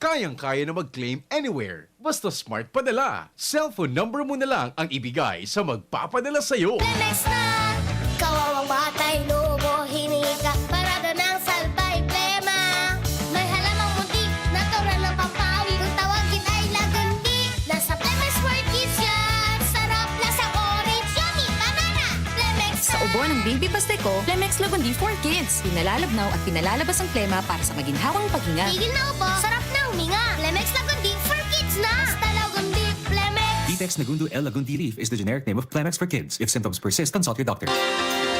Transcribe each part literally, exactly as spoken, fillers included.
kayang-kaya na mag-claim anywhere. Basta smart padala, cellphone number mo na lang ang ibigay sa magpapadala sa'yo. Clemex na! Kawawang batay, lobo, hiningi ka, parada ng salbay, plema. May halamang munti, natural ng pampawi. Kung tawagin ay lagundi, nasa Clemex for Kids yan. Sarap, lasang orange, yummy, banana. Clemex Sa na! Ubo ng Baby Pasteco, Clemex Lagundi for Kids. Pinalalabnaw at pinalalabas ang plema para sa maginhawang paghinga. Tigil na ubo, sarap na huminga. Clemex Lagundi for Kids na! Basta Lagundi, Clemex! Ditex Nagundo L Lagundi Leaf is the generic name of Clemex for Kids. If symptoms persist, consult your doctor.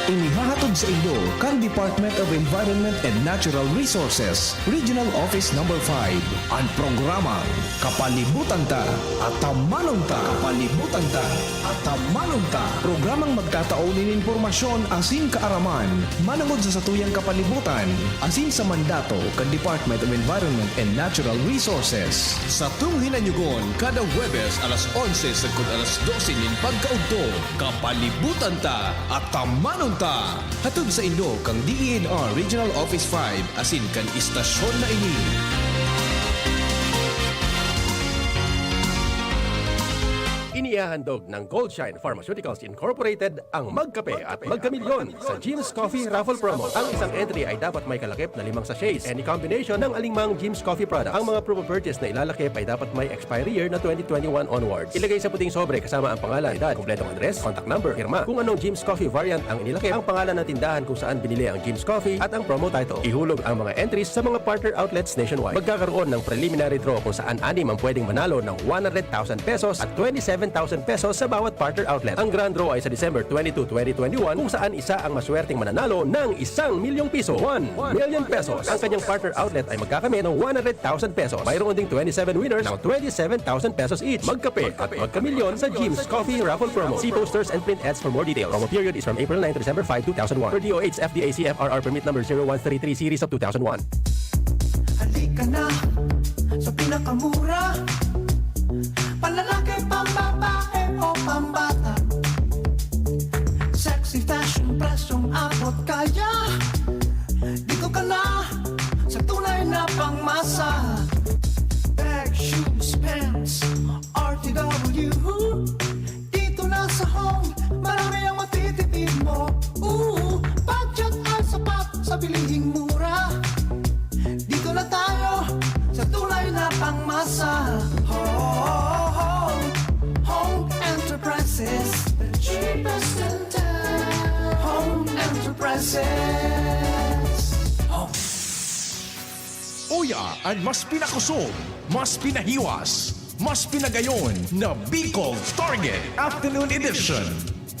Inihahatod sa inyo kan Department of Environment and Natural Resources, Regional Office Number five, an programang Kapalibutan Ta, Atamanon Ta. Kapalibutan Ta, Atamanon Ta. Programang magtatao nin impormasyon asin kaaraman manongod sa satuyang kapalibutan asin sa mandato kan Department of Environment and Natural Resources. Satong hinanyugon kada Huwebes alas onse sagkod alas dose nin pagkaudto. Kapalibutan Ta, Atamanon Ta. Hatod sa inyo kan D E N R Regional Office five asin kan istasyon na ini. Inihahandog ng Goldshine Pharmaceuticals Incorporated ang Magkape at Magkamilyon sa Jim's Coffee Raffle Promo. Ang isang entry ay dapat may kalakip na limang sachets, any combination ng alingmang Jim's Coffee product. Ang mga proof of purchase na ilalakip ay dapat may expiry year na twenty twenty-one onwards. Ilagay sa puting sobre kasama ang pangalan, edad, kumpletong address, contact number, pirma. Kung anong Jim's Coffee variant ang inilakip, ang pangalan ng tindahan kung saan binili ang Jim's Coffee at ang promo title. Ihulog ang mga entries sa mga partner outlets nationwide. Magkakaroon ng preliminary draw kung saan anim ang pwedeng manalo ng one hundred thousand pesos at twenty-seven thousand pesos sa bawat partner outlet. Ang grand draw ay sa December twenty-two, twenty twenty-one, kung saan isa ang maswerteng mananalo ng isang milyong piso, one million pesos. Ang kanyang partner outlet ay magkakamit ng one hundred thousand pesos. Mayroon ding twenty-seven winners ng twenty-seven thousand pesos each. Magkape at magkamilyon sa Jim's Coffee Raffle Promo. See posters and print ads for more details. Promo period is from April nine to December five, two thousand one. Per D O H, F D A, C F R R permit number zero one three three series of two thousand one. Halika na sa pinakamura. Panlalaki, pambabae o pambata. Sexy fashion, presyong abot kaya. Dito ka na sa tunay na pangmasa. Bag, shoes, pants, R T W. Dito na sa Home, marami ang matitipid mo. Ooh, budget ay sapat sa bilihing mura. Dito na tayo sa tunay na pangmasa. Home, Home Enterprises, the cheapest in town. Home Enterprises. Home. Uya, an mas pinakusog, mas pinahiwas, mas pinagayon na Bicol Target Afternoon Edition.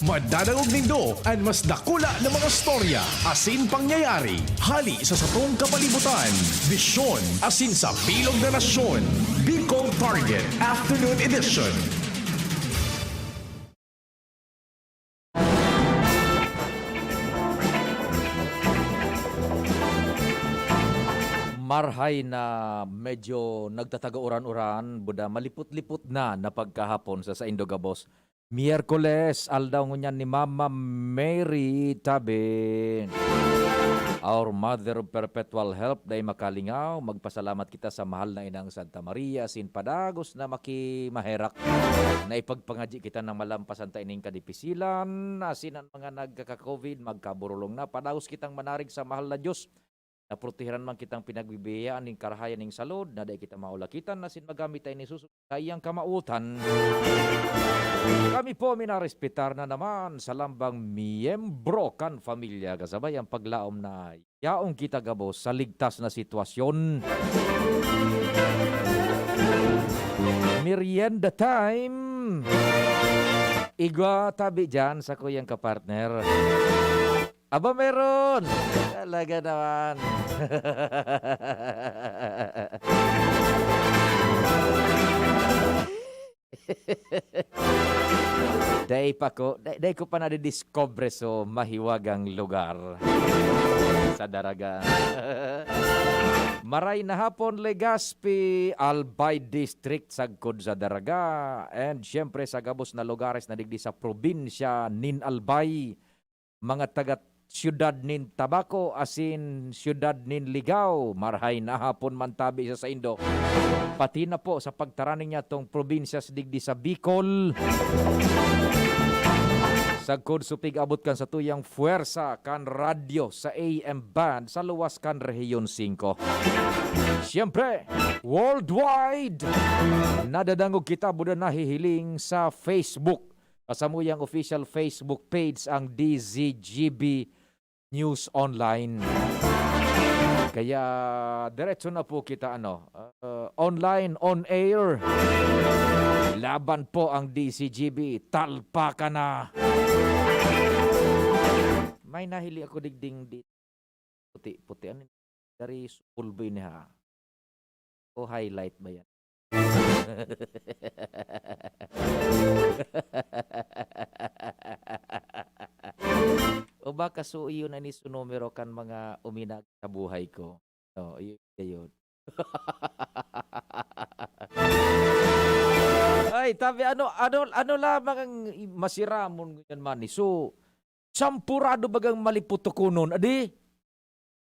Madadangog nindo an mas dakula na mga storya asin pangyayari hali sa satong kapalibutan, bisyon asin sa bilog na nasyon. Bicol Target Afternoon Edition. Marhay na medyo nagtataga-uran-uran, buda malipot-lipot na na pagkahapon sa saindo gabos. Miyerkules, aldaw ngunyan ni Mama Mary Tabe. Our Mother of Perpetual Help, dai makalingaw, magpasalamat kita sa mahal na inang Santa Maria, asin padagos na makimaherak na ipagpangadyi kita nang malampasan ta ining kadipisilan, asin an mga nagkaka-covid, magkaburulong na, padagos kitang manarig sa mahal na Diyos. Naprotehiran man kitang pinagbibiyayaan nin karahayan nin salud, na dai kita maulakitan, asin magamit ta ini susog sa iyang kamawotan. Kami po minarespetar na naman sa lambang miyembro kan pamilya, kasabay ang paglaom na yaon kita gabos sa ligtas na sitwasyon. Merienda time! Igwa tabi dyan sa kuyang kapartner. Aba, meron! Talaga naman. Dai pa ko, dai, dai ko pa nadidiscover so mahiwagang lugar sa Daraga. Maray na hapon, Legazpi, Albay District, sagkod sa Daraga. And syempre, sa gabos na lugares na digdi sa probinsya nin Albay, mga taga siyudad nin Tabaco asin siyudad nin Ligao. Marahay na hapon man tabi sa saindo. Pati na po sa pagtaraning niya tong probinsya sa digdi sa Bicol. Sagkod supig abot kan satuyang puwersa kan radyo sa A M band sa luwas kan Rehiyon singko. Siyempre, worldwide! Nadadangog kita, buda nahihiling sa Facebook. Kasamuyang official Facebook page ang D Z G B News Online. Kaya diretso na po kita, ano, uh, online, on air. Laban po ang D Z G B. Talpakan na! May nahili ako digding di puti, puti. Ano? Dari sulboy niya. O highlight ba yan? O baka so iyon ang isunumero kan mga uminag sa buhay ko. O, iyon, iyon. Ay, tabi, ano, ano, ano lamang ang i-, masiramon ngunyan man, eh. So, sampurado bagang maliputukunon, adi?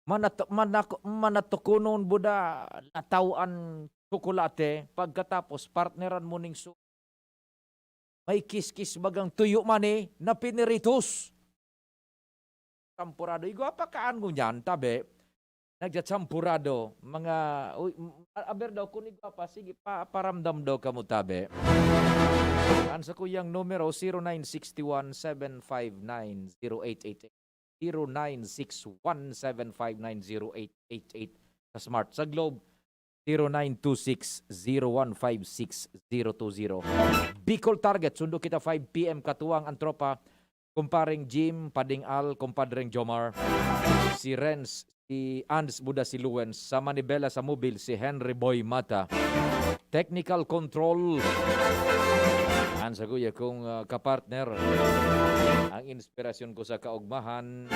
Manat-, manak-, manatukunon buda, lataw an tsokolate, pagkatapos partneran mo ning su-, may kiskis bagang tuyo man, eh, na piniritos. Sampurado. Igwa pa kaan ngunyan, tabi. Nagsasampurado. Mga, uy, m-, a-, aber daw, kun igwa pa, sige, pa, paramdam daw kamo, tabi. Ang sakuyang numero, zero nine six one seven five nine zero eight eight eight. Zero nine six one seven five nine zero eight eight eight sa Smart. Sa Globe, zero nine two six zero one five six zero two zero. Bicol Target, sundo kita five P M katuwang ang tropa, kumpareng Jim, Pading Al, kumpadreng Jomar, si Renz, si Ands Buda, si Luwens, sa manibela sa mobil, si Henry Boy Mata. Technical control. Ang saguya kong, ah, kapartner, ang inspirasyon ko sa kaugmahan,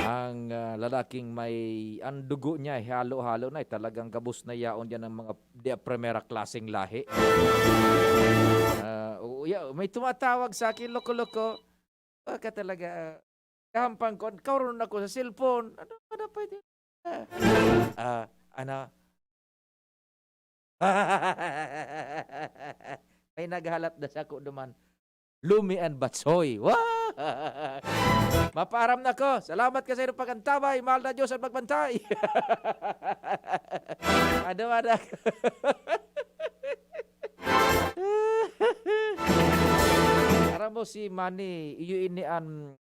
ang, ah, lalaking may, ang dugo niya, halo-halo na, eh, talagang gabos na yaon diyan ng mga de primera klaseng lahi. Ah, oo, ya-, may tumatawag sa akin, loko-loko. Baka talaga, ah, kahampang ko, karon ako sa cellphone. Ano, ano pwede? Ah, ah, ano? May naghalat na sako duman. Lumi and Batsoy. Wah! Mapaaram na ko. Salamat ka sa iyong pag-antabay. Mahal na Diyos at magbantay. Ano, anak? Aram mo si Manny, iyo ini an,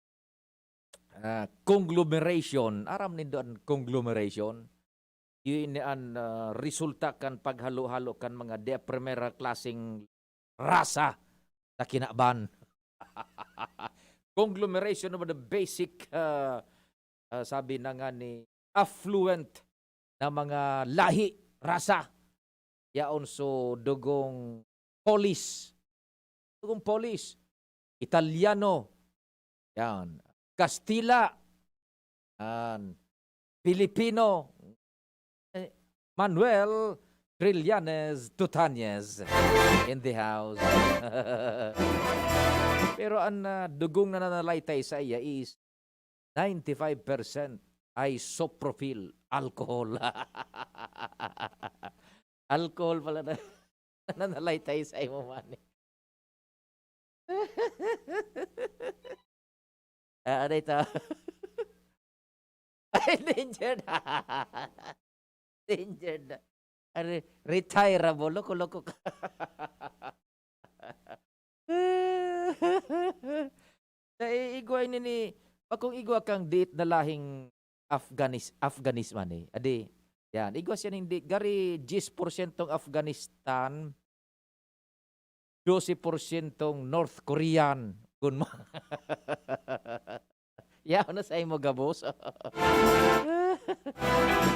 ah, conglomeration. Aram nindo an conglomeration? Iyo ini an, ah, resulta kan paghalo-halo kan mga de primera klaseng rasa sa kinaban. Conglomeration of the basic, ah, ah, sabi na nga ni, affluent na mga lahi, rasa. Yaon so dugong Polish. Dugong Polish. Italiano. Yan. Kastila. Yan. Pilipino. Eh, Manuel Trillanes Tutanes in the house. Pero ang, ah, dugong nananalaytay sa iya is ninety-five percent isopropyl alcohol. Alcohol pala na nananalaytay sa imo, man, eh. Ah, ano ito? Ay, endangered. Endangered na. Ano, retirable. Loko-loko ka. Sa i-, igwa ini ni, bakong igwa kang diit na lahing Afganis-, Afghanis man, eh. Adi, yan. Igwa siya ning di-, gari diyes porsyentong Afghanistan, dose porsyentong North Korean. Kun ma-, yaon na sa imo gabos.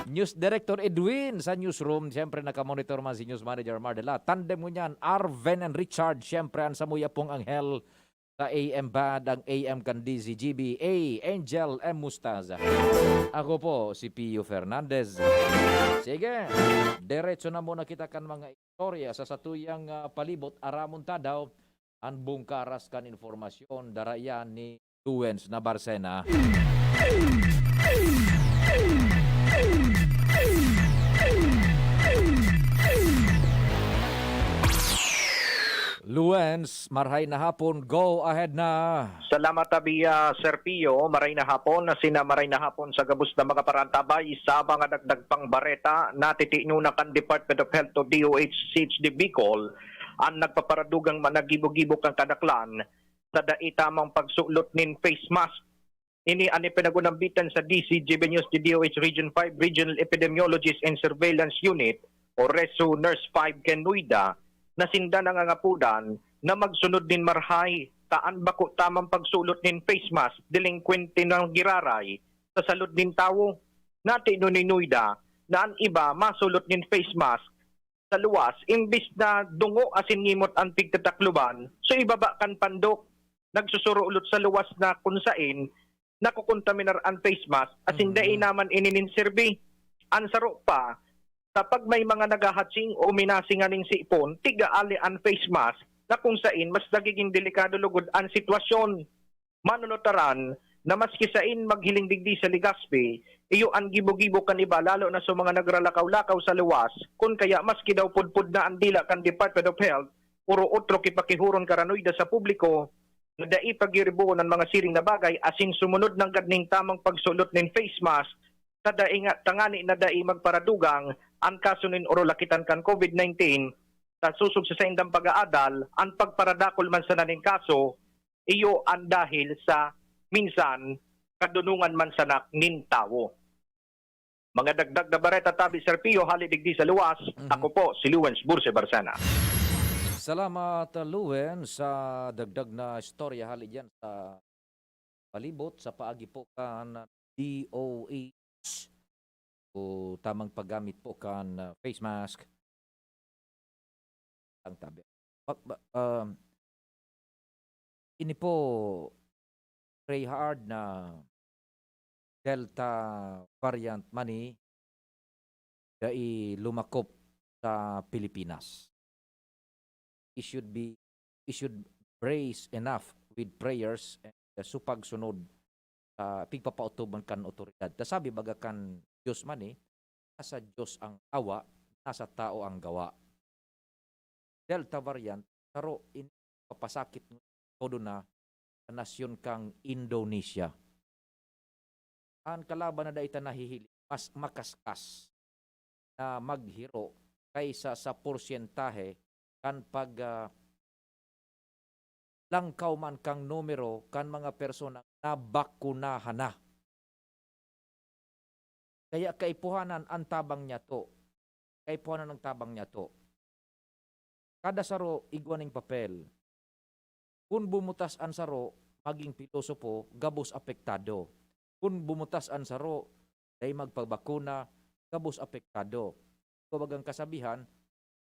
News Director Edwin sa newsroom. Siyempre, nakamonitor man si News Manager Mardela. Tandem ngunyan, Arven and Richard. Siyempre, ang samuya pong anghel sa A M band, ang A M kan D Z G B A, Angel M. Mustaza. Ako po, si Pio Fernandez. Sige, diretso na muna kita kan mga istorya sa satuyang, ah, palibot. Aramon ta daw an bungkaras kan impormasyon. Dara iyan ni Luwens Nabarcena. Luwens, marhay na hapon, go ahead na. Salamat, Abia Serpio. Maray na hapon, na sina maray na hapon sa gabos na mga parantabay sa mga dagdag pang bareta na titino na kan Department of Health o D O H C H D Bicol, ang nagpaparadugang managibo-gibo kan kadaklan sa dai tamang pagsulot nin face mask. Ini an ipinag-unambitan sa D C G B News D D O H Region five Regional Epidemiologist and Surveillance Unit o reso Nurse five kan NOIDA, na sinda nangangapodan na magsunod nin marhay ta an bako tamang pagsulot nin face mask delinkwente na giraray sa salud nin tawo. Nati no ni NOIDA na an iba masulot nin face mask sa luwas, imbis na dungo asin ngimot an pigtatakloban, so ibaba kan pandok, nagsusurulot sa luwas na kun saen nakokontaminar an face mask asin Mhm. dai naman ini nin serbi. An saro pa, kapag may mga naghahatsing o minasinga nin sipon, tigaali an face mask na kung saen mas nagiging delikado lugod an sitwasyon. Manunutaran na maski saen maghiling digdi sa Legazpi, iyo an gibo-gibo kan iba, lalo na sa mga nagralakaw-lakaw sa luwas, kun kaya maski daw pudpud na an dila kan Department of Health, puro otro ki pakihuron kan NOIDA sa publiko, na dai pagiriboon an mga siring na bagay, asin sumunod nanggad nin tamang pagsulot nin face mask, sa dai nga, tangani na dai magparadugang an kaso nin orolakitan kan COVID nineteen, sa sosog sa saindang pag-aadal, an pagparadakul man sana nin kaso, iyo an dahil sa minsan kadunongan man sana nin tawo. Mga dagdag na bareta tabi, Sir Pio, hali digdi sa luwas. Mhm. Ako po si Luwens Burse Barcena. Salamat, Luwens, sa dagdag na istorya hali diyan sa palibot sa paagi po kan D O H o tamang paggamit po kan, ah, face mask. Ang tabi. Ba-, ba-, um, ini po, pray hard na Delta variant man ni dai lumakop sa Pilipinas. It should be, it should brace enough with prayers and, uh, sa pagsunod sa pigpapaotob man kan otoridad. Ta sabi baga kan Diyos man eh, "Nasa Diyos ang awa, nasa tao ang gawa." Delta variant, saro in papasakit todo na sa nasyon kang Indonesia. An kalaban na dai ta nahihiling, mas makaskas na maghiro kaysa sa porsyentahe kan pag, ah, langkaw man kan numero kan mga personang nabakunahan na. Kaya kaipuhanan an tabang niyato. Kaipuhanan an tabang niyato. Kada saro igwa ning papel. Kun bumutas an saro, maging pilosopo, gabos apektado. Kun bumutas an saro, dai magpabakuna, gabos apektado. Kumbagang kasabihan,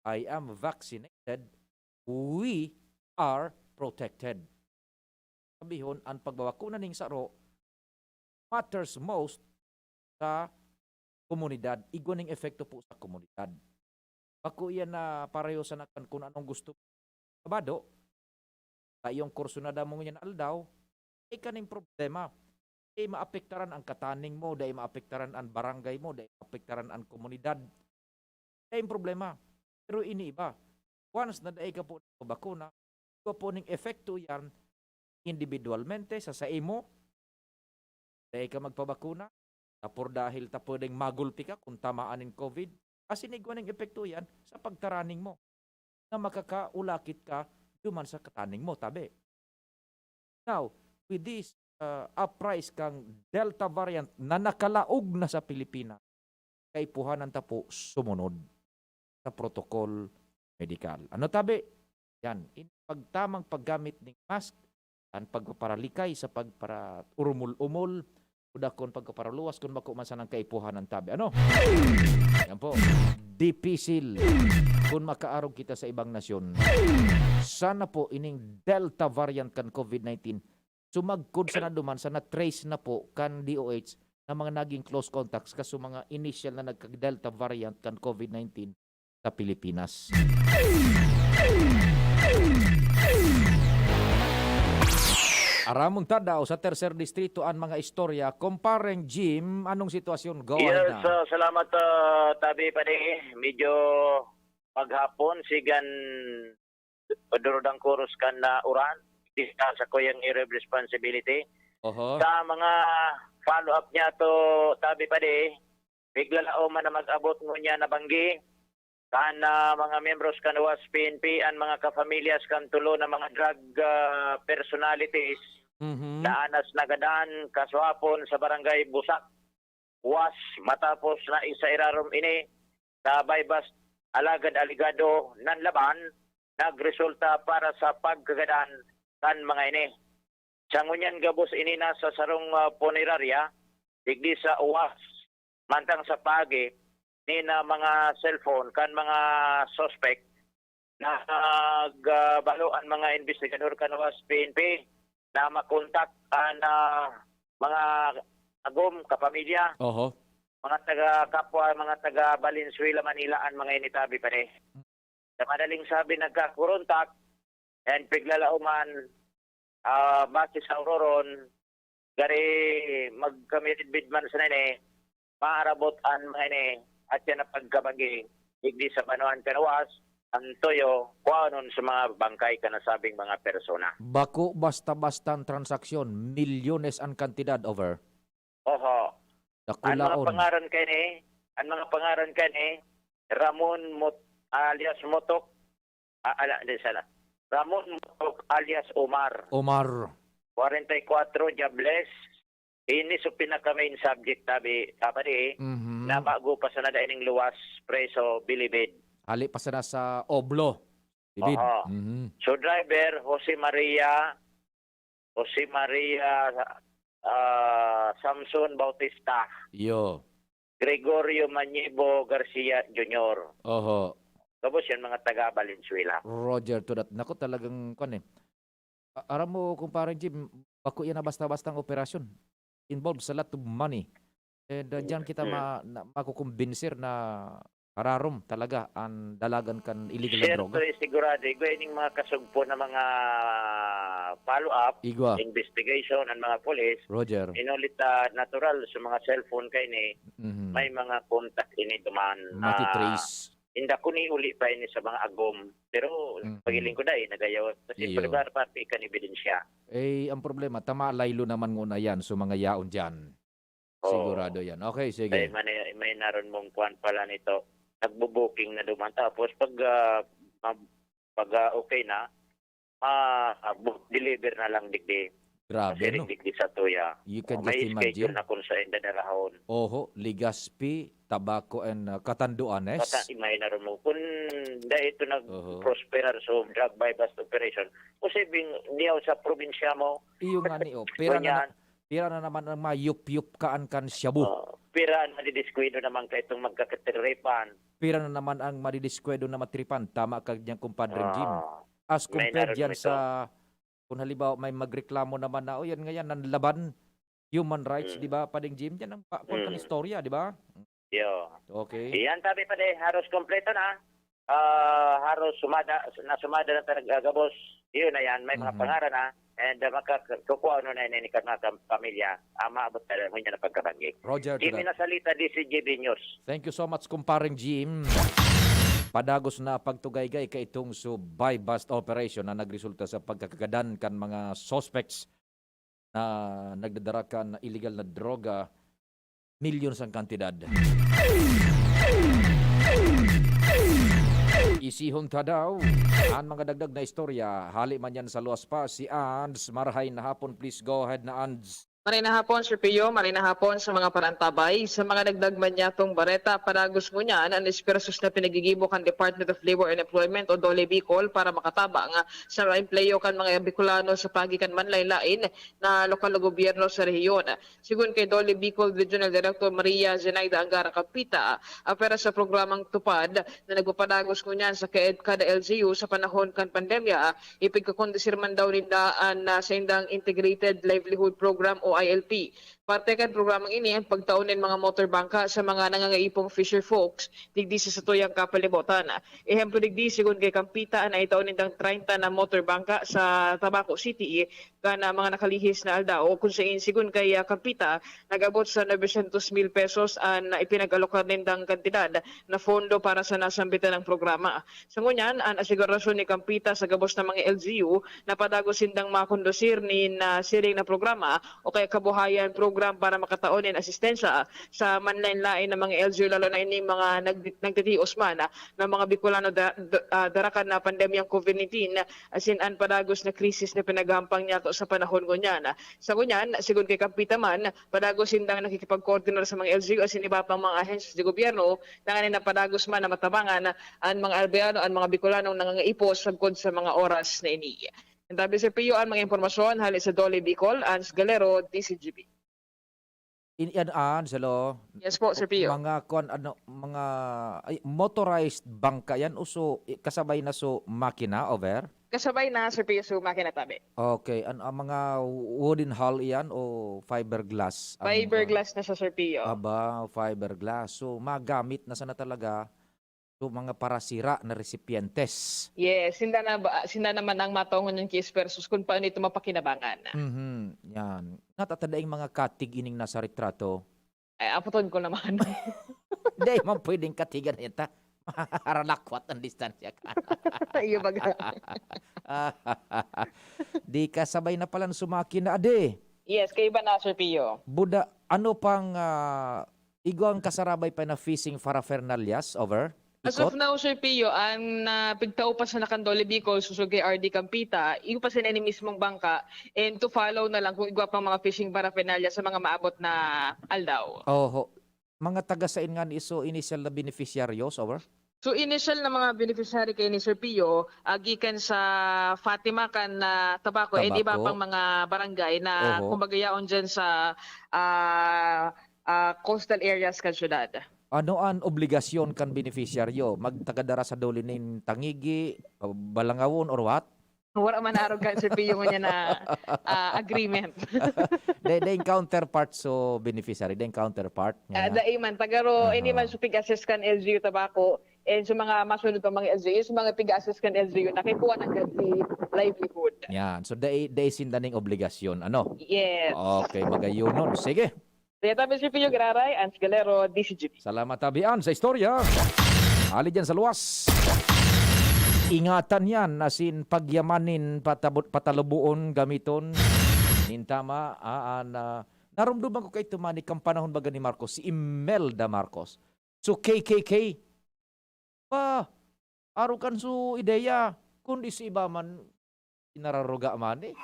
"I am vaccinated, we are protected." Sabihon, an pagbabakuna ning saro matters most sa komunidad. Igwa ning epekto po sa komunidad. Bako iyan na pareho sana kan kun anong gusto mo. Kabado, sa iyong kursunada mo ngunyan na aldaw, ika ning problema. Dai maapektaran ang kataning mo, dai maapektaran an barangay mo, dai maapektaran an komunidad. Dai problema. Pero ini iba, once na dai ka po nagpabakuna, igwa po ning epekto iyan individualmente sa saimo, dai ka magpabakuna, tapos dahil ta pwedeng magulpi ka kung tamaan nin COVID, asin igwa ning epekto iyan sa pagtaraning mo na makakaulakit ka duman sa kataning mo, tabi. Now, with this, uh, uprise kang Delta variant na nakalaog na sa Pilipinas, kaipuhanan ta po sumunod sa protocol medikal. Ano tabi? Yan, in pagtamang paggamit ning mask, an pagpaparalikay sa pagparaurumol-umol, o dakon pagpaparaluwas kun bako man sanang kaipuhanan tabi. Ano? Yan po. Dipisil kun makaarog kita sa ibang nasyon. Sana po ining Delta variant kan COVID nineteen, sumagkod sana duman sa na-trace na po kan D O H na mga naging close contacts kaso mga initial na nagka-Delta variant kan COVID nineteen sa Pilipinas. Aramon ta daw sa Tercer Distrito an mga istorya. Kumpareng Jim, anong sitwasyon? Go ahead Yes, na. ah, salamat, ah, Tabi Padi. Medyo maghapon, sigan duro dangkuros kan na uran. Di sa, sa kuyang area of responsibility. Oho. Sa mga follow-up niya to, Tabi Padi, bigla na man na mag-abot ngunyan na banggi. Kan, ah, mga miyembros kan WASP P N P, an mga kafamilyas kan tulo na mga drug, ah, personalities Mhm. na anas nagadan kaswapon sa barangay Busak, WASP, matapos na isa irarom ini sa buy-bust alagad alegado nanlaban, nagresulta para sa pagkagadan kan mga ini. Sa ngunyan gabos ini nasa sarong, ah, punerarya, digdi sa WASP, mantang sa paagi, ni na mga cellphone kan mga suspect, nag, ah, balo an mga investigador kan WASP P N P na makontak an, ah, mga agom, kapamilya, Oho. mga taga kapwa, mga taga Valenzuela, Manila, an mga ini, Tabi Padi. Sa madaling sabi, nagkakorontak, and piglalaoman, ah, base sa uroron, gari magkamidbid man sa nini, maarabot an mga ini, at yan ang pagkabagi, digdi sa banwaan kan WASP, an tuyo, kuanon sa mga bangkay kan nasabing mga persona. Bako basta-bastang transaksyon, milyones an kantidad, over. Oho. An mga Dakulaon. pangaran kaini, an mga pangaran kaini, Ramon Mot-, alias Motok, ah, ala, di, sala. Ramon Motok alias Omar. Omar. Kwarenta y kwatro, Diables. Ini so pinaka-main subject, Tabi, Tabi, Mhm. na bago pa sana dai ning luwas, preso, bilibid. Hali pa sana sa Oblo. Bilibid. Oho. Mhm. So, driver, Jose Maria, Jose Maria, ah, Samson Bautista, Iyo. Gregorio Manibo Garcia Junior. Oho. Tapos yan, mga taga Valenzuela. Roger to that. Naku, talagang, kwan eh. A-, aram mo, Kumpare Jim, bako yan na basta-bastang operasyon. Involves a lot of money. And, uh, diyan kita Mm. ma-, na, makukumbinser na hararom talaga an dalagan kan illegal na Siyerto, droga. eh, sigurado. Igwa ining mga kasugpo na mga follow-up, Igwa. investigation, ang mga pulis, Roger. inulit, ah, natural sa mga cellphone kaini, Mhm. may mga contact ini duman na Matitrace. inda kuni uli pa ini sa mga agom. Pero Mhm. pagiling ko dai, nagayaw. Kasi Iyo. palibar pa, kan ebidensya. Eh, ang problema, tama laylo naman nguna yan sa mga yaon dyan. Oo. Sigurado yan. Okay, sige. Ay, may, may naron mong kwan pala nito. Nagbo-booking na duman. Tapos pag, ah, ma-, pag, ah, okay na, ma-, ah, bu-, deliver na lang digdi. Grabe, Kasi no? digdi sa tuya. You can Oh, just may imagine. schedule na kung saan dadalahon. Oho, Legazpi, Tabaco, and, ah, Catanduanes. Kata-, may naron mo. Kung dahil ito Oho. nag-prosperar sa drug buy-bust operation, posibleng niyaw sa probinsya mo, Iyo nga ni, oh. Pira na Ganyan. na, pira na naman ang mayup-yup kaan kan shabu. Oh, pira ang nadidiskwento naman ka itong magkakatiripan. Pira na naman ang madidiskwento na matripan. Tama ka diyan, Kumpadre Jim. Ah, As may compared naroon diyan ito. sa, kung halimbawa may magreklamo naman na, "Oh, yan nga yan, nanlaban, human rights," Mm. di ba, Pading Jim? Yan ang pa-, kwan kan Mm. istorya, di ba? Yo. Okay. Iyan, sabi pa di, haros kompleto na. Ah, haros sumada, nasumada na talaga gabos. Yun na yan, may mga Mhm. pangaran na. And, ah, makakukua ano na yun, ni mga kam-, pamilya. Ah, maabot na rin, yun na pagkabanggi. Roger, Jimmy Tulat. Nasalita, D C G B News. Thank you so much, Kumpareng Jim. Padagos na pagtugaygay kaitong so buy-bust operation na nagresulta sa pagkakagadan kan mga suspects na nagdadara kan illegal na droga, milyon sang kantidad. Isihon ta daw an mga dagdag na istorya. Hali man yan sa luwas pa, si Ands. Marahay na hapon, please go ahead na, Ands. Maray na hapon, Sir Pio. Maray na hapon sa mga parantabay. Sa mga nagdagman niyatong bareta, padagos ngunyan an esfuerzos na pinagigibo kan Department of Labor and Employment o DOLE Bicol para makatabang sa mga empleyo kan mga Bicolano sa paagi kan manlain-lain na lokal na gobyerno sa rehiyon. Sigon kay DOLE Bicol Regional Director Maria Zenaida Angara Capita, apwera sa programang TUPAD na nagpapadagos ngunyan sa kaed-, kada L G U sa panahon kan pandemya, ipigkakondisir man daw ninda an, ah, saindang Integrated Livelihood Program o I L P. Parte kan programang ini an pagtao nin mga motor bangka sa mga nangangaipong fisher folks digdi sa satuyang kapalibotan. Ehemplo digdi, sigon kay Kampita, an naitao nindang treinta na motor bangka sa Tabaco City kan, ah, mga nakalihis na aldaw, kun sain, sigon kay, ah, Kampita, nag-abot sa novecientos mil pesos an ipinag-alokar nindang kantidad na pondo para sa nasambitan na programa. Sa ngunyan, an asigurasyon ni Kampita sa gabos na mga L G U na padagos sindang makondusir nin, ah, siring na programa o kaya kabuhayan program para makatao nin asistensya sa manlaen-laen na mga L G U, lalo na ining mga nag-, nagtitios man, ah, na mga Bicolano da-, da-, ah, dara kan, ah, pandemyang COVID nineteen, asin an padagos na krisis na pinaghahampang niyato sa panahon ngunyan. Sa ngunyan, sigon kay Kampita man, padagos sindang nakikipagkoordinar sa mga L G U asin iba pang mga ahensyas de gobyerno, tanganing napadagos man na matabangan an mga Albiano, an mga Bicolanong nangangaipo sagkod sa mga oras na ini. Ang tabi, Sir Pio, an mga impormasyon hali sa Dole Bicol, Ans Galero, D C G B. In, yan, ah, Anselo. Yes po, Sir Pio. Mga kwan, ano, mga, ay, motorized bangka yan, o so, i-, kasabay na so makina, over? Kasabay na, Sir Pio, so makina tabi. Okay. An, ang mga wooden hull iyan o fiberglass? Ang, Fiberglass na sa, Sir Pio. Aba, fiberglass. So, magamit na sana talaga. So, mga parasira na recipientes. Yes, sinda na ba, sinda naman ang mataongon ng case versus kung paano ito mapakinabangan. Mhm, yan. Natatadaing mga katig ining nasa retrato. Ay, aputon ko naman. Di man pwedeng katigan na yan, ta. Haralakwat ang distansya ka. Iyo baga. Di ka sabay na palan sumakin na, ade. Yes, kaiba na, Sir Pio. Buda, ano pang, ah, igwang kasarabay pa na fishing paraphernalias, over? As of Ikot? now, Sir Pio, ang, ah, pigtao pa sa Nakandole Bicol, susog kay R D Campita, iyo pa sila ni mismong bangka, and to follow na lang kung igwa pang mga fishing paraphernalia sa mga maabot na aldaw. Oho. Mga taga sain nga ni iso initial na beneficiaryos, over? So, initial na mga beneficiary kay ni Sir Pio, ah, gikan sa Fatima kan, ah, Tabaco, and iba Tabaco. pang mga barangay na Oho. kumbaga yaon dyan sa, ah, ah, coastal areas kan syudad. Ano an obligasyon kan beneficiaryo? Magtagadara sa duli nin tangigi, balangawon, or what? Wala man arog kan Sir Pio ngunyan na, ah, agreement. They, they counterpart, so beneficiary, they counterpart. Ah, Nga. dai man, tagaro, Aha. ini man so pig-assess kan L G U Tabaco, and sa mga masunod pa mga L G U, sa mga pig-assess kan L G U, nakipuha na agad si livelihood. Yan. So, dai, dai sinda ning obligasyon, ano? Yes. Okay, magayunon. Sige. Kaya tabi si Pio Gararay, Ans Galero, D C G B. Salamat, Tabian, sa istorya. Ali dyan sa luwas. Ingatan yan, asin pagyamanin, patabot, patalubuon, gamiton. Nintama, aan, ah, narumduman ko kay tumani kang panahon baga ni Marcos, si Imelda Marcos. So, K K K, pa, arog kan so ideya, kundi si iba man, inararuga man eh.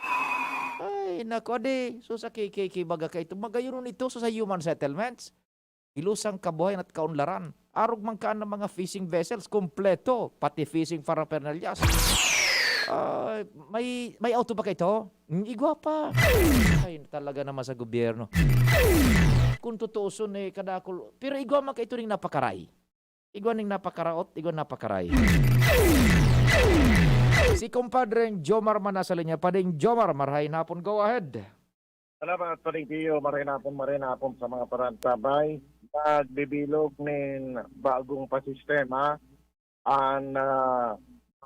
Ay, naku, adi, so sa K K K baga ka ito, magayon ito so sa human settlements. Ilusang kabuhayan at kaunlaran. Arog man ka ng mga fishing vessels, kompleto, pati fishing paraphernalias. Ay, may, may auto ba ka ito? Hmm, igwa pa. Ay, talaga naman sa gobyerno. Kung tutuuson eh, kadakol. Pero igwa man ka ito ning napakaray. Igwa ning napakaraot, igwa napakaray. Si Compadre Jomar man nasa linya. Pading Jomar, marhay na hapon, go ahead. Salamat, Pading Pio. Marhay na hapon, marhay na hapon sa mga parantabay. Nagbibilog nin bagong pasistema an, ah,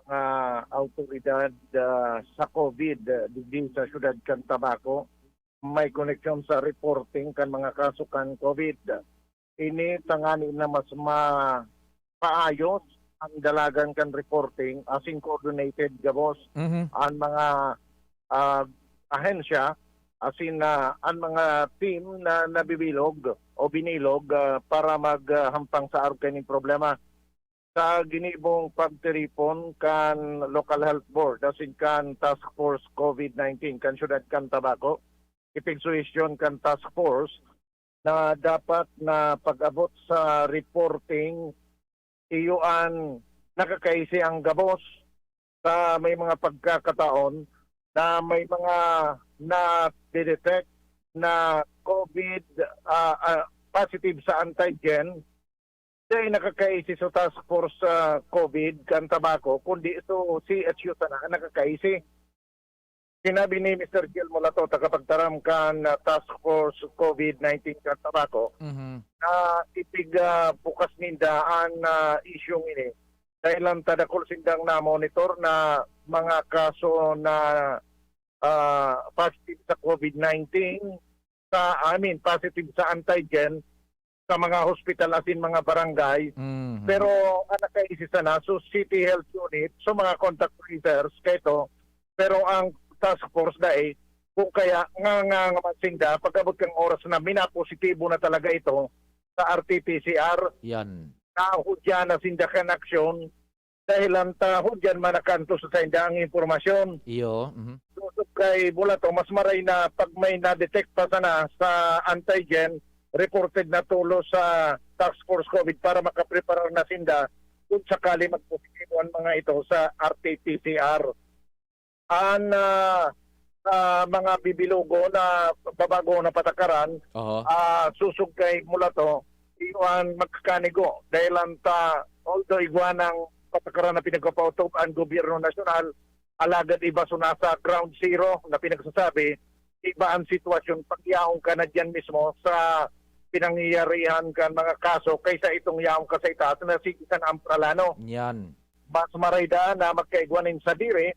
mga awtoridad, ah, sa COVID, ah, digdi sa siyudad kan Tabaco. May koneksyon sa reporting kan mga kaso kan COVID. Ini tangani na mas ma-, paayos ang dalagan kan reporting asin coordinated gabos Mhm. ang mga, ah, ahensya asin na an mga team na nabibilog o binilog, ah, para mag, ah, hampang sa arog kaining problema. Sa ginibong pagtiripon kan Local Health Board asin kan Task Force COVID nineteen kan siyudad kan Tabaco, ipigsuhestyon kan task force na dapat na pag-abot sa reporting, iyo an nakakaisi ang gabos sa may mga pagkakataon na may mga na-detect na COVID, ah, ah, positive sa antigen, dai nakakaisi so task force sa COVID kan Tabaco, kundi so C H U sana ang nakakaisi. Sinabi ni Mister Gil Mulato, tagapagtaram kan, ah, Task Force COVID nineteen kan Tabaco, Mhm. na ipig, ah, bukas ninda an, ah, isyung ini. Dahil ang tadakol sindang na-monitor na mga kaso na, ah, positive sa COVID nineteen, sa, I mean, positive sa antigen sa mga hospital asin mga barangay. Mhm. Pero ang nakaisi sana, so City Health Unit, so mga contact tracers, kaito, pero ang task force dai, kung kaya nga, nga, nga man sinda, pag-abot kang oras na minapositibo na talaga ito sa R T P C R, Yan. nahudya na sinda kan aksyon, dahil ang taho diyan manakanto sa saindang impormasyon. Iyo, mhm. Sosog kay Bulato, mas maray na pag may na-detect pa sana sa antigen, reported na tulos sa Task Force COVID para makapreparar na sinda kung sakali magpositibo ang mga ito sa R T P C R. An, ah, sa mga bibilogo na babago na patakaran, Oho. ah, sosog kay Bulato, iyo an magkakanigo. Dahil ang ta-, although igwa ng patakaran na pinagpapautob ang gobyerno nasyonal, alagad iba so nasa ground zero na pinagsasabi, iba ang sitwasyon pag yaon ka na diyan mismo sa pinangyayarihan kan mga kaso kaysa itong yaon ka sa itaas na sige sana ang pralano. Yan. Mas maray daa na magkaigwa nin sadiri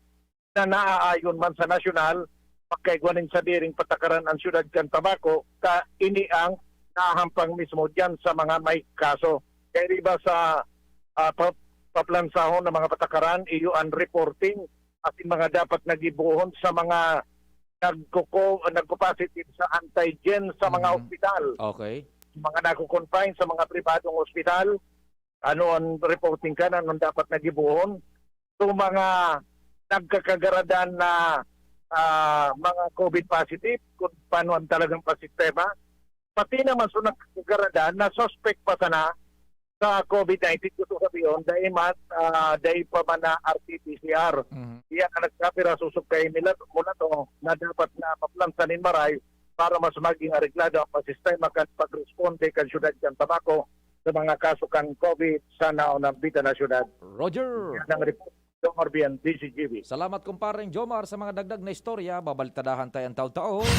na naaayon man sa nasyonal, magkaigwa nin sadiring patakaran ang siyudad kan Tabaco, ta ini ang nahahampang mismo diyan sa mga may kaso. Kaya iba sa, ah, pa-, paplansahon na mga patakaran, iyo ang reporting asin mga dapat na gibohon sa mga nagkuko-, nagko-positive sa antigen sa mga Mhm. ospital. Okay. Mga nagko-confine sa mga pribadong ospital, ano ang reporting kan, anong dapat na gibohon? So, mga nagkakagaradan na, ah, mga COVID positive, kung paano ang talagang pasistema, pati naman sa nagkakagaradan na suspect pa sana sa COVID nineteen, gusto sabihon, dai man, ah, dai pa man na R T P C R. Mhm. Iya nga nagsabi ra sosog kay Milat-, Mulato na dapat na maplansa nin maray para mas maging areglado ang sistema kan pagresponde kan siyudad kan Tabaco sa mga kaso kan COVID sa naunang bita na siyudad. Roger. Yan ang report, Jomar Bian, D Z G B. Salamat, kumpareng Jomar, sa mga dagdag na istorya. Babaliktadahan tayo ang taon-taon.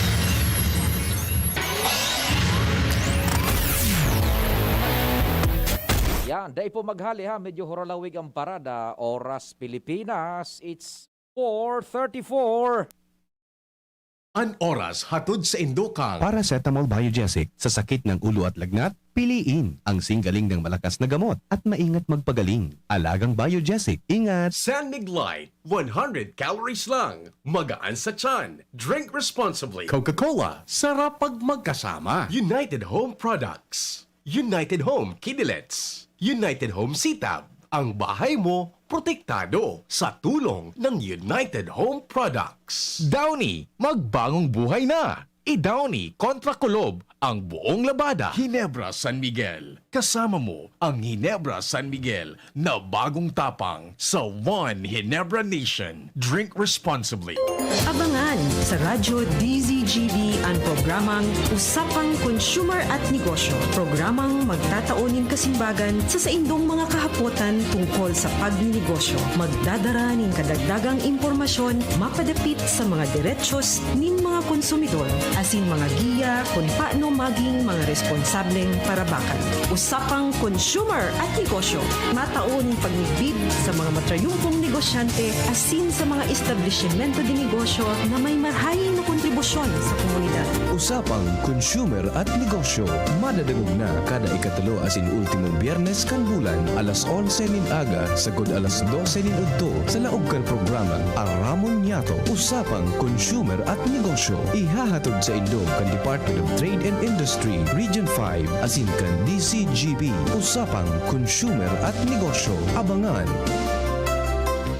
Yan, dai po maghali ha, medyo huralawig ang parada. Oras Pilipinas, it's four thirty-four. An oras hatod saindo kan Paracetamol Biogesic. Sa sakit ng ulo at lagnat, piliin ang singgaling ng malakas na gamot at maingat magpagaling. Alagang Biogesic. Ingat! San Mig Light, one hundred calories lang. Magaan sa tiyan. Drink responsibly. Coca-Cola, sarap pag magkasama. United Home Products. United Home Kidilets. United Home Sitab. Ang bahay mo, protektado sa tulong ng United Home Products. Downy, magbagong buhay na! I-Downy kontra kulob ang buong labada. Ginebra San Miguel. Kasama mo ang Ginebra San Miguel na bagong tapang sa One Ginebra Nation. Drink responsibly. Abangan sa Radyo D Z G B an programang Usapang Consumer at Negosyo. Programang magtatao nin kasimbagan sa saindong mga kahapotan tungkol sa pagninegosyo. Magdadara nin kadagdagang impormasyon mapadapit sa mga derechos nin mga konsumidor, asin mga giya kun paano maging mga responsableng parabakan. Usapang Consumer at Negosyo. Matao nin pagmidbid sa mga matrayumpong negosyante asin sa mga establisimento de negosyo na may marahay na kontribusyon sa komunidad. Usapang Consumer at Negosyo, madadangog na kada ikatulo asin ultimong Biyernes kan bulan, alas onse nin aga sagkod alas dose nin udto, sa laog kan programang Aramon Niyato, Usapang Consumer at Negosyo. Ihahatod saindo kan Department of Trade and Industry, Region five, asin kan D Z G B, Usapang Consumer at Negosyo. Abangan!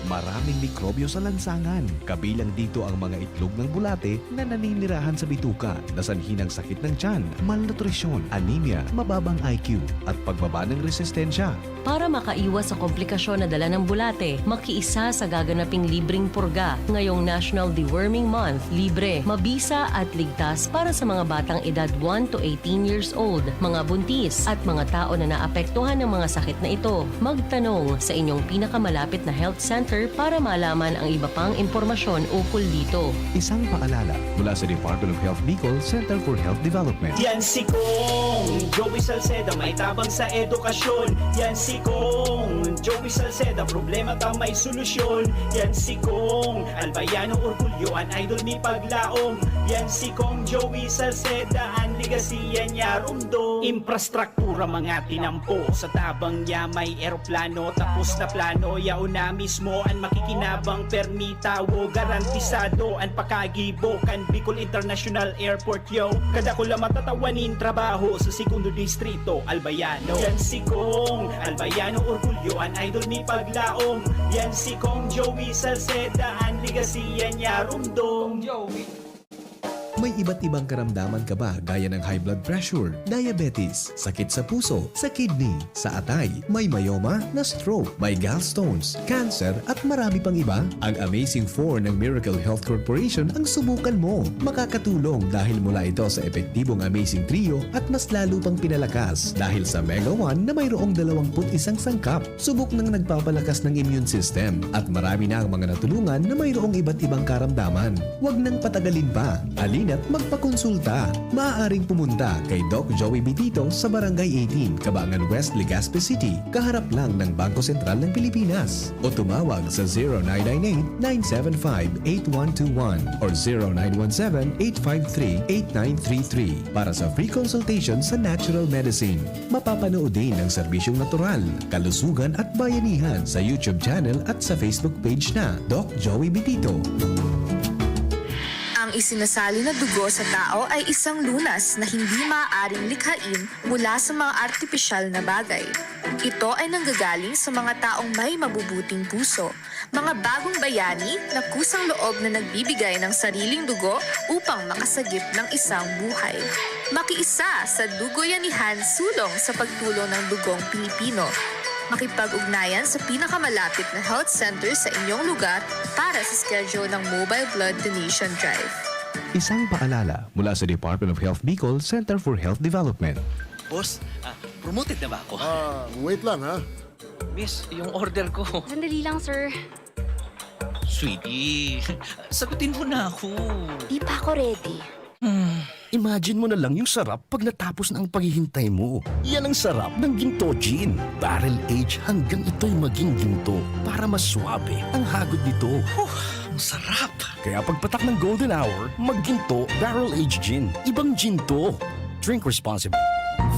Maraming mikrobyo sa lansangan. Kabilang dito ang mga itlog ng bulate na naninirahan sa bituka, na sanhi ng sakit ng tiyan, malnutrisyon, anemia, mababang I Q, at pagbaba ng resistensya. Para makaiwas sa komplikasyon na dala ng bulate, makiisa sa gaganaping libreng purga ngayong National Deworming Month. Libre, mabisa at ligtas para sa mga batang edad one to eighteen years old, mga buntis, at mga tao na naapektuhan ng mga sakit na ito. Magtanong sa inyong pinakamalapit na health center para malaman ang iba pang impormasyon ukol dito. Isang paalala mula sa Department of Health Bicol, Center for Health Development. Yan si Kong Joey Salceda, may tabang sa edukasyon. Yan si Kong Joey Salceda, problema ta may solusyon. Yan si Kong Albayano, orgulyo an idol mi paglaom. Yan si Kong Joey Salceda, an legacy yan niya rumdom. Infrastruktura mga tinampo, sa tabang niya may eroplano. Tapos na plano, yaon na mismo an makikinabang. Permi tawo, garantisado an pakagibo kan Bicol International Airport, yo. Kadakula matatawa nin trabaho sa segundo distrito, Albayano. Yan si Kong Albayano, orgulyo an idol mi paglaom. Yan si Kong Joey Salceda, an legacy yan niya rumdom. May iba't ibang karamdaman ka ba, gaya ng high blood pressure, diabetes, sakit sa puso, sa kidney, sa atay, may myoma, na stroke, may gallstones, cancer, at marami pang iba? Ang Amazing four ng Miracle Health Corporation ang subukan mo. Makakatulong dahil mula ito sa epektibong Amazing Trio at mas lalo pang pinalakas dahil sa Mega one na mayroong dalawampu't isang sangkap. Subok nang nagpapalakas ng immune system at marami na ang mga natulungan na mayroong iba't ibang karamdaman. Huwag nang patagalin pa. Halina't magpakonsulta. Maaaring pumunta kay Doc Joey Bitito sa Barangay eighteen, Cabangan West, Legazpi City, kaharap lang ng Bangko Sentral ng Pilipinas. O tumawag sa zero nine nine eight, nine seven five, eight one two one or zero nine one seven, eight five three, eight nine three three para sa free consultation sa natural medicine. Mapapanood din ang serbisyong natural, kalusugan at bayanihan sa YouTube channel at sa Facebook page na Doc Joey Bitito. Ang isinasali na dugo sa tao ay isang lunas na hindi maaaring likhain mula sa mga artipisyal na bagay. Ito ay nanggagaling sa mga taong may mabubuting puso, mga bagong bayani na kusang loob na nagbibigay ng sariling dugo upang makasagip ng isang buhay. Makiisa sa Dugoyanihan Sulong sa pagtulong ng dugong Pilipino. Makipag-ugnayan sa pinakamalapit na health center sa inyong lugar para sa schedule ng Mobile Blood Donation Drive. Isang paalala mula sa Department of Health Bicol, Center for Health Development. Boss, ah, promoted na ba ako? Ah, wait lang, ha? Miss, yung order ko. Sandali lang, sir. Sweetie, sagutin mo na ako. Di pa ako ready. Hmm. Imagine mo na lang yung sarap pag natapos na ang paghihintay mo. Yan ang sarap ng Ginto Gin. Barrel age hanggang ito'y maging ginto para mas suabe ang hagod nito. Huh, ang sarap! Kaya pagpatak ng golden hour, magginto Barrel Age Gin. Ibang gin to. Drink responsibly.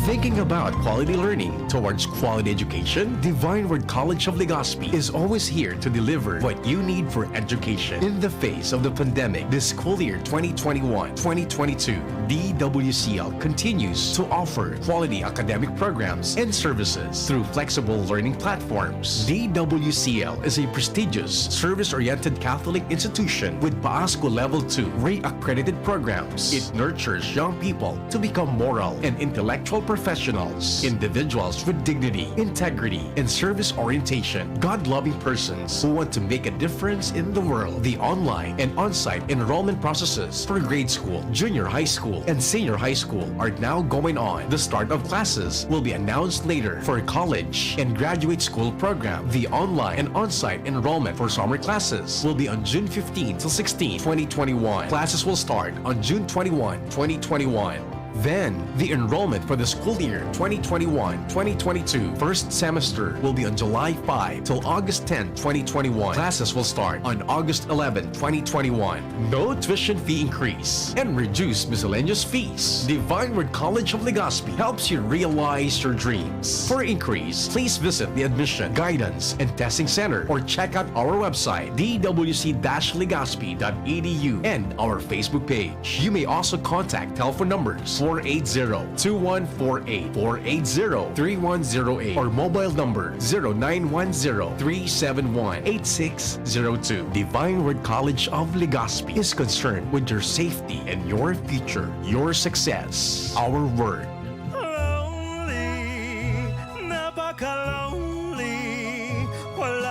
Thinking about quality learning towards quality education? Divine Word College of Legazpi is always here to deliver what you need for education. In the face of the pandemic, this school year twenty twenty-one, twenty twenty-two, D W C L continues to offer quality academic programs and services through flexible learning platforms. D W C L is a prestigious, service-oriented Catholic institution with PASCO Level two re-accredited programs. It nurtures young people to become moral and intellectual professionals, individuals with dignity, integrity, and service orientation, God-loving persons who want to make a difference in the world. The online and on-site enrollment processes for grade school, junior high school, and senior high school are now going on. The start of classes will be announced later. For college and graduate school program, the online and on-site enrollment for summer classes will be on June fifteen to sixteen, twenty twenty-one. Classes will start on June twenty-one, twenty twenty-one. Then, the enrollment for the school year twenty twenty-one, twenty twenty-two first semester will be on July five till August ten, twenty twenty-one. Classes will start on August eleven, twenty twenty-one. No tuition fee increase and reduced miscellaneous fees. Divine Word College of Legazpi helps you realize your dreams. For inquiries, please visit the Admission, Guidance, and Testing Center or check out our website, d w c dash legazpi dot e d u, and our Facebook page. You may also contact telephone numbers four eight zero, two one four eight, four eight zero, three one zero eight or mobile number zero nine one zero, three seven one, eight six zero two. Divine Word College of Legazpi is concerned with your safety and your future, your success. Our word. Lonely, napaka-lonely.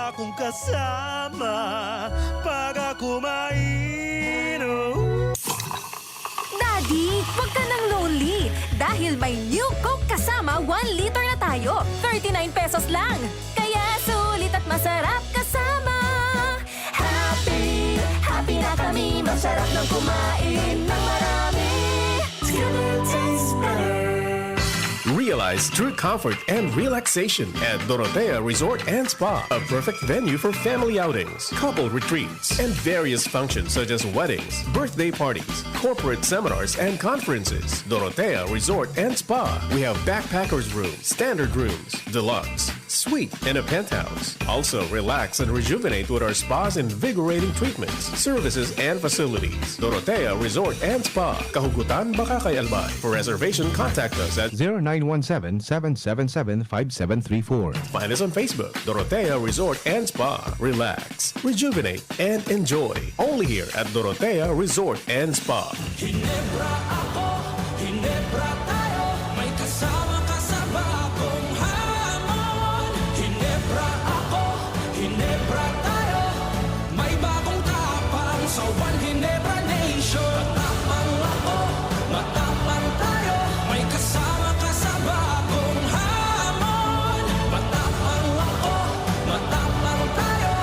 Akong kasama, pag ako mainom. Daddy, wag ka nang lonely dahil may New Coke Kasama one liter na tayo. Thirty-nine pesos lang. Kaya sulit at masarap kasama. Happy, happy na kami. Masarap ng kumain ng marami. Together tastes better. Realize true comfort and relaxation at Dorotea Resort and Spa. A perfect venue for family outings, couple retreats, and various functions such as weddings, birthday parties, corporate seminars, and conferences. Dorotea Resort and Spa. We have backpackers room, standard rooms, deluxe, suite, and a penthouse. Also, relax and rejuvenate with our spa's invigorating treatments, services, and facilities. Dorotea Resort and Spa, Kahugutan, Bacacay, Albay. For reservation, contact us at zero nine one seven, seven seven seven, five seven three four. Find us on Facebook, Dorotea Resort and Spa. Relax, rejuvenate, and enjoy. Only here at Dorotea Resort and Spa. Ginebra ako, Ginebra tayo, may kasama ka sa bagong hamon. Ginebra ako, Ginebra tayo, may bagong tapang sa One Ginebra Nation. Matapang ako, matapang tayo, may kasama ka sa bagong hamon. Matapang ako, matapang tayo,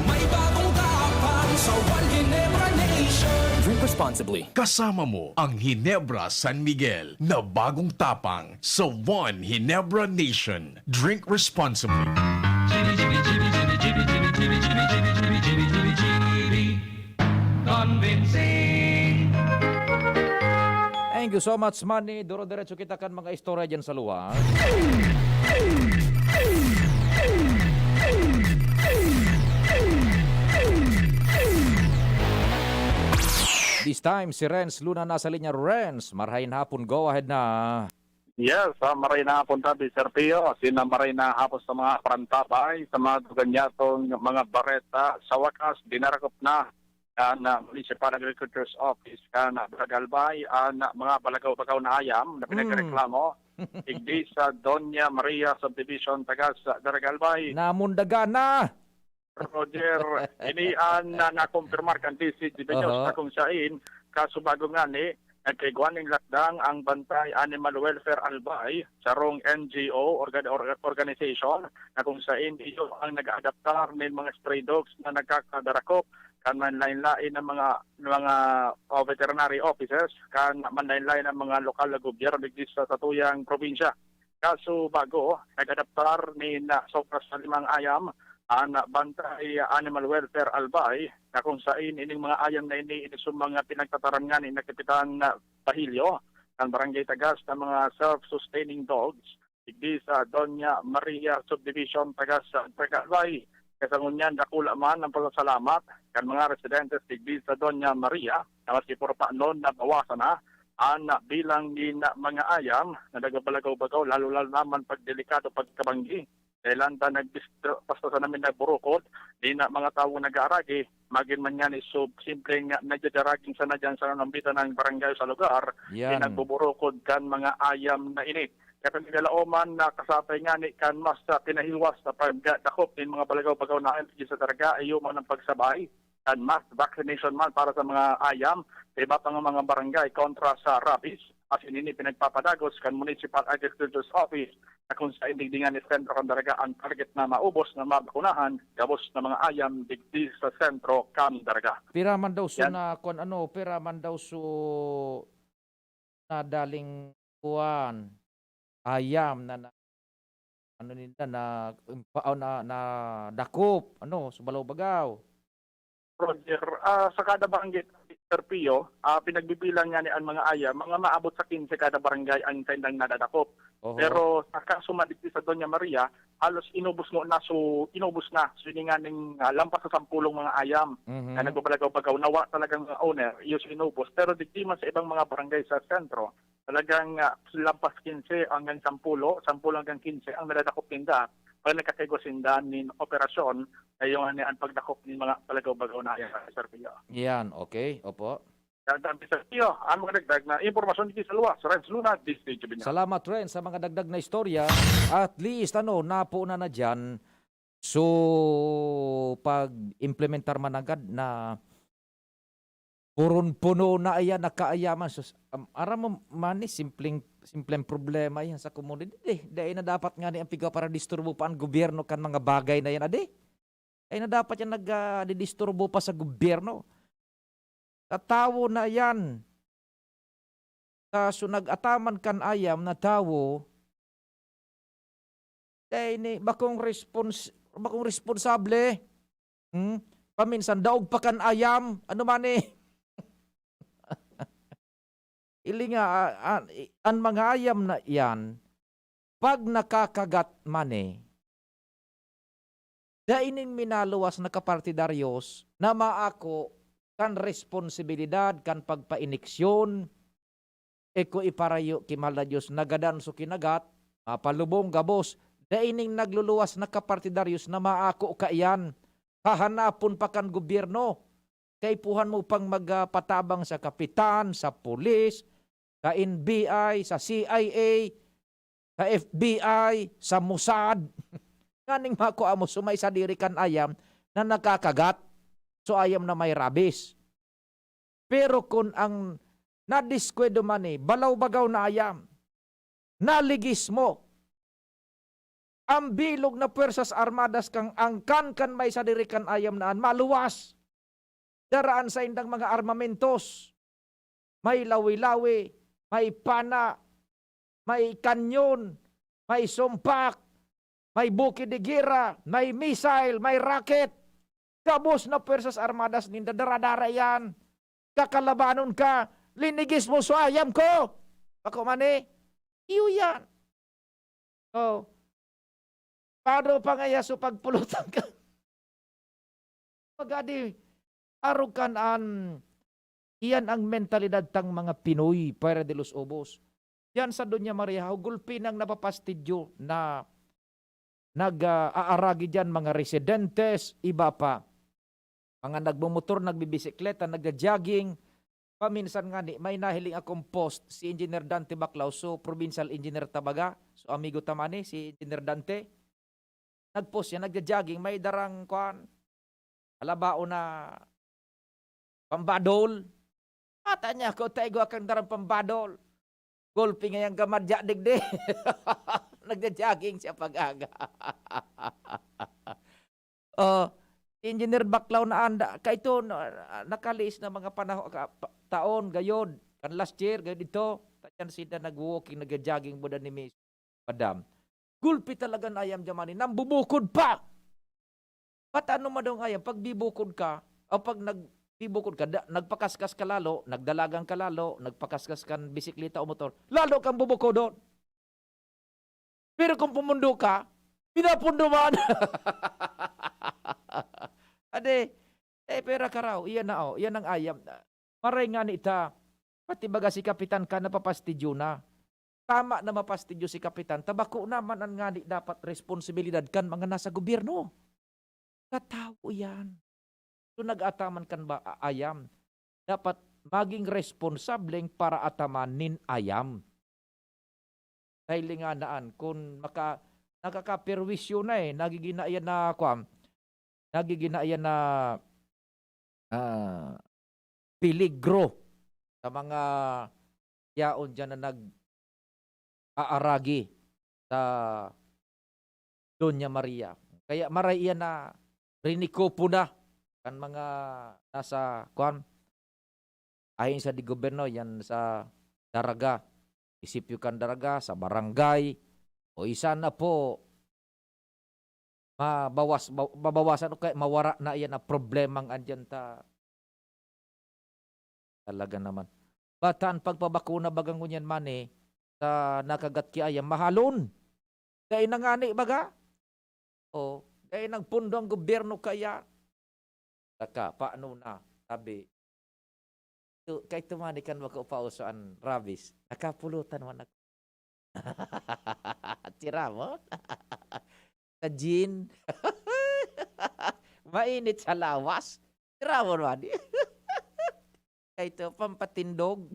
may bagong tapang sa One Ginebra Nation. Drink responsibly. Kasama mo ang Ginebra San Miguel na bagong tapang sa One Ginebra Nation. Drink responsibly. Convincing. Thank you so much, Manny. Duro-diretso kita kan mga istorya dyan sa luwas. This time, si Renz Luna nasa linya. Renz, marahay na hapon. Go ahead na. Yes, ah, maray na hapon tabi, Sir Pio. Asin na maray na hapon sa mga parantabay, sa mga dugan nyatong mga bareta. Sa wakas, dinarakop na kan, ah, Municipal Agriculture's Office kan, ah, Daraga Albay an, ah, mga balagaw-bagaw na ayam na Mm. pinagreklamo. Igdi sa Doña Maria Subdivision, taga sa Daraga Albay. Namundagan na! Roger, ini an, ah, nakumpirmar kan D C G B News Aha. na kung sain, kasubago ngani, nagkaigwa nin lakdang ang Bantay Animal Welfare Albay, sarong N G O orga-, orga-, organization, na kung sain iyo ang nag-aadaptar nin mga stray dogs na nagkakadarakop kan manlain-lain na mga, mga, ah, veterinary offices kan manlain-lain na mga lokal na gobyerno digdi sa satuyang probinsya. Kasubago, nag-adaptar nin sobra sa limang ayam an Bantay Animal Welfare Albay, na kung sain ining mga ayam na ini, ini sa mga pinagtataram ngani na Kapitan Bahilyo, kan Barangay Tagas na mga self-sustaining dogs, digdi sa Doña Maria Subdivision, Tagas, Albay. Kaya sa ngunyan, dakula man ang pasasalamat kan mga residentes digdi sa Doña Maria, na maski puro panon nabawasan na an bilang nin mga ayam na nagbabalagaw-bagaw, lalo-lalo naman pag delikado pagkabanggi. Dahil anda nagbis-, basta sa namin nagburukod, di na mga tawo nag-aaragi, magin man yan isub, simpleng nagjajaraging sana dyan sa nanambitan ng barangay sa lugar, Yan. di nagbuburukod kan mga ayam na ini. Kaya pinagalaoman na kasapay nga ni kan mas, ah, pinahiwas sa pagdakop nin mga balagaw-bagaw na ayam sa Daraga, iyo man ang pagsabay kan mass vaccination man para sa mga ayam sa iba pang mga barangay kontra sa rabies. Asin ini pinagpapadagos kan Municipal Agriculture's Office na kung sa indigdingan ni Sentro kan Daraga ang target na maubos na mabakunahan gabos na mga ayam digdi sa Sentro kan Daraga. Pira man daw su Yan. na, kung ano, pira man daw su na daling kuwan, ayam na, na ano ninda, na, na, na dakop, ano, sa balaw-bagaw. Roger, ah, sa kada barangay, Sir Pio, ah, pinagbibilang nga ni ang mga ayam, mga maabot sa kinse kada barangay ang saindang nadadakop. Oho. Pero sa kaso man digdi sa Doña Maria, halos inubos mo na, so inubos na. So, yun nga ning, ah, lampas sa sampulong mga ayam Mhm. na nagbabalagaw-bagaw, nawa talagang mga owner, iyo so inubos. Pero digdi man sa ibang mga barangay sa sentro, talagang, ah, lampas kinse hanggang sampulo, sampulo hanggang kinse ang nadadakop ninda pag nagkakaigwa sinda nin operasyon, na yung, ano, ang pagdakop nin mga balagaw-bagaw na ayam, Sir Pio. Yan, okay. Opo. Yan, yan, Sir Pio, ang mga dagdag na impormasyon dito sa luwas, Renz Luna, D C G B News. Salamat, Renz, sa mga dagdag na istorya. At least, ano, napunan na dyan So, pag-implementar man agad na puron-puno na iyan na kaayaman. Sus, um, aram mo, mani, simpleng, simpleng problema yan sa komunidad, eh. Dai na dapat ngani an pigpaparadisturbo pa an gobyerno kan mga bagay na yan, adi. Dai na dapat yan nag, ah, didisturbo pa sa gobyerno. Sa tawo na yan, sa su-, nag-ataman kan ayam na tawo, dai ni, bakong respons-, bakong responsable. Hmm? Paminsan, daog pa kan ayam. Ano man eh? Ili nga, ah, ah, i-, an mga ayam na iyan, pag nakakagat man eh, dai nin minaluwas na kapartidaryos na maako kan responsibilidad kan pagpainiksyon, e ko iparayo ki mahal na Dios, nagadan so kinagat, mapalubong gabos, dai nin nagluluwas na kapartidaryos na maako kaiyan, hahanapon pa kan gobyerno. Kaipuhan mo pang magpatabang sa kapitan, sa pulis, sa N B I, sa C I A, sa F B I, sa Mossad. Nganing makua mo, so may sadiri kan ayam na nakakagat. So ayam na may rabies. Pero kun ang nadiskwidyo man eh, balaw-bagaw na ayam, naligis mo, ang bilog na Puwersas Armadas kan angkan kan may sadiri kan ayam na an maluwas. Dara an saindang mga armamentos. May lawi-lawi, may pana, may kanyon, may sumpak, may buki de gera, may missile, may rocket. Gabos na Puwersas Armadas ninda, dara-dara iyan. Kakalabanon ka, linigis mo so ayam ko. Bako man eh. Iyo yan. Oh. Paano pa ngaya so pagpulutan ka? Pagadi, arog kan an, iyan ang mentalidad tang mga Pinoy, Puerta de los Ubos. Diyan sa Doña Maria, gulpi nang napapastidyo na nag, ah, aaragi diyan, mga residentes, iba pa. Mga nagmomotor, nagbibisikleta, nagja-jogging. Paminsan ngani, may nahiling akong post, si Engineer Dante Baclao, so provincial engineer ta baga, so amigo ta man eh, si Engineer Dante. Nag-post siya, nagja-jogging, may darang, kuwan, halabaon na pambadol. Ata niya ako, "Taigwa kang darang pambadol." Gulpi ngayang gamadya digdi. Nagja-jogging siya pag-aga. Oh, Engineer Baclao na anda, kaito, na, nakalihis na mga panaho-, ka-, pa-, taon, gayod, kan last year, gayod ito, ta diyan sila nag-walking, nagja-jogging, buda ni Miss Madam. Gulpi talaga na ayam diyan man eh, nambubukod pa! Ba't ano madong ayam, pag bibukod ka, o pag nagbibukod ka, da-, nagpakaskas ka lalo, nagdalagan ka lalo, nagpakaskas kan bisikleta o motor, lalo kang bubukodon. Pero kung pumundo ka, pinapundo man. Ade, eh, pera ka raw, iyan na, oh, iyan ang ayam. Maray ngani ta, pati baga si Kapitan ka napapastidyo na. Tama na mapastidyo si Kapitan, ta bako naman an ngani dapat responsibilidad kan mga nasa gobyerno. Katawo iyan. So, nag-ataman kan ba, a-, ayam. Dapat maging responsableng paraataman nin ayam. Dahil nga naan, kun maka-, nakakaperwisyo na eh, nagiging na iyan na, kwan, nagiging na iyan na, ah, peligro sa mga yaon diyan na nag-aaragi sa Doña Maria. Kaya maray iyan na rinikopo na kan mga nasa, kwan, ayon sa di gobyerno, yan sa Daraga, munisipyo kan Daraga, sa barangay, o isa na po, mabawas-, ma-, mabawasan o kaya mawara na iyan ang problemang andyan ta. Talaga naman. Bata an pagpabakuna baga ngunyan man eh, sa nakagat ki ayam, mahalon. Dai na ngani baga? O, dai nagpundo ang gobyerno kaya. Saka, paano na? Sabi, "Tu-, kay tumani kan bako pauso an rabies, nakapulutan man ako." Tira mo? Sa gin. Mainit sa lawas. Tira mo naman. Kay ito, pampatindog.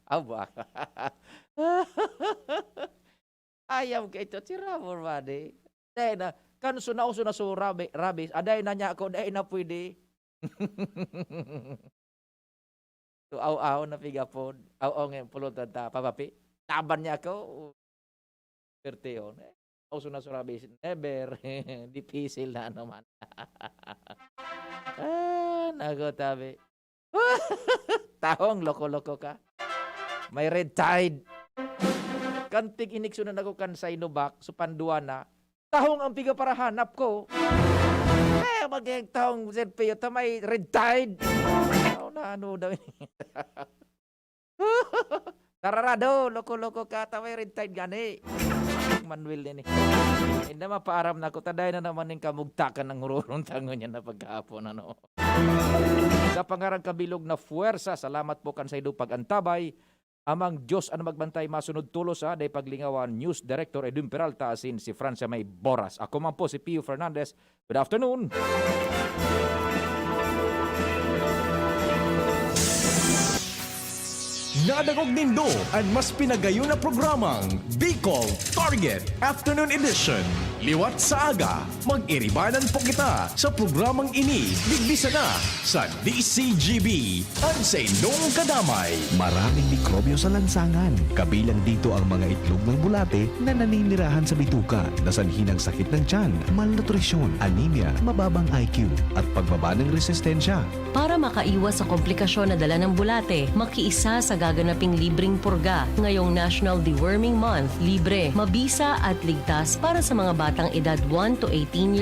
Aba. Ayam kay ito, tira mo naman eh. Dahil na, Kan so nauso na so rabi-, rabies, aday na niya ako, dai na pwede. So, aw-aw na piga pod. Aw-aw ngayon, pulutan ta. Papapi. Laban niya ako. Perte yun. Eh, uso na so rabies. Never. Dipisil na naman. Ah, naku, tabi. Tahong loko-loko ka. May red tide. Kantig iniksunan ako kan Sinovac, so pandua na. Tahong ang piga para hanap ko. Eh, magiging tahong Z P O, ta may red tide. Ano na, ano daw ini? Tararado, loko-loko ka, ta may red tide gani. Manuel din eh. Hindi mapaaram na ko, taday na naman ning kamugtakan ng hururong tango niya na pagkahapon, ano. Sa pangarang kabilog na fuerza, salamat po kan saindo pag-antabay. Amang Diyos an magbantay, masunod tolos, ha, dai paglingawan. News Director Edwin Peralta asin si Francia May Boras. Ako man po si Pio Fernandez. Good afternoon. Nadangog nindo an mas pinagayon na programang Bicol Target Afternoon Edition. Liwat sa aga, mag-iribanan po kita sa programang ini, digdi sana sa D C G B, an saindong kadamay. Maraming mikrobyo sa lansangan, kabilang dito ang mga itlog ng bulate na naninirahan sa bituka, na sanhi ng sakit ng tiyan, malnutrisyon, anemia, mababang I Q, at pagbaba ng resistensya. Para makaiwas sa komplikasyon na dala ng bulate, makiisa sa gaganaping libreng purga ngayong National Deworming Month. Libre, mabisa at ligtas para sa mga batang edad one to eighteen years